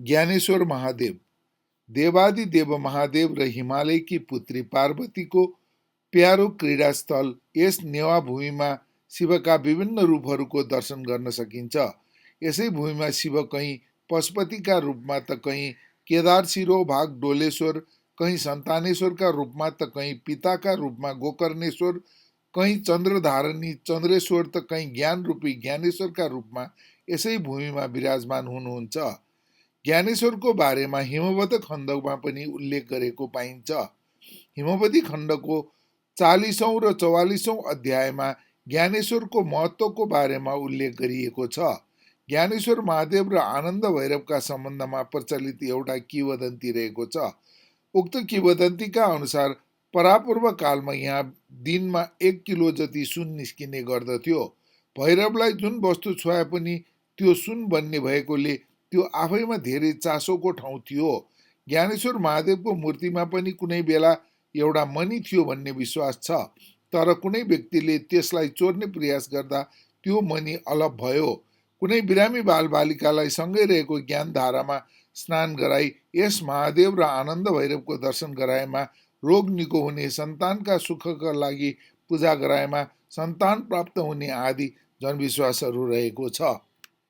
ज्ञानेश्वर महादेव देवादि देव महादेव र हिमालयकी पुत्री पार्वतीको प्यारो क्रीडास्थल यस नेवा भूमिमा शिवका विभिन्न रूपहरूको दर्शन गर्न सकिन्छ। यसै भूमिमा शिव कहीँ पशुपतिका रूपमा त कहीँ केदार शिरोभाग डोलेश्वर, कहीँ सन्तानेश्वरका रूपमा त कहीँ पिताका रूपमा गोकर्णेश्वर, कहीँ चन्द्रधारणी चन्द्रेश्वर त कहीँ ज्ञान रूपी ज्ञानेश्वरका रूपमा यसै भूमिमा विराजमान हुनुहुन्छ। ज्ञानेश्वरको बारेमा हिमवत खण्डमा पनि उल्लेख गरेको पाइन्छ। हिमवती खण्डको 40औं र 44औं अध्यायमा ज्ञानेश्वरको महत्त्वको बारेमा उल्लेख गरिएको छ। ज्ञानेश्वर महादेव र आनन्द भैरवका सम्बन्धमा प्रचलित एउटा किंवदन्ती रहेको छ। उक्त किंवदन्तीका अनुसार परापूर्व कालमा यहाँ दिनमा 1 किलो जति सुन निस्किने गर्दथ्यो। भैरवलाई जुन वस्तु छुवाए पनि त्यो सुन बन्ने भएकोले त्यो आफैमा धेरै चासोको ठाउँ थियो। ज्ञानेश्वर महादेवको मूर्तिमा पनि कुनै बेला एउटा मणि थियो भन्ने विश्वास छ, तर कुनै व्यक्तिले त्यसलाई चोर्ने प्रयास गर्दा त्यो मणि अलप भयो। कुनै बिरामी बालबालिकालाई सँगै रहेको ज्ञानधारामा स्नान गराई यस महादेव र आनन्द भैरवको दर्शन गराएमा रोग निको हुने, सन्तानका सुखका लागि पूजा गराएमा सन्तान प्राप्त हुने आदि जनविश्वासहरू रहेको छ।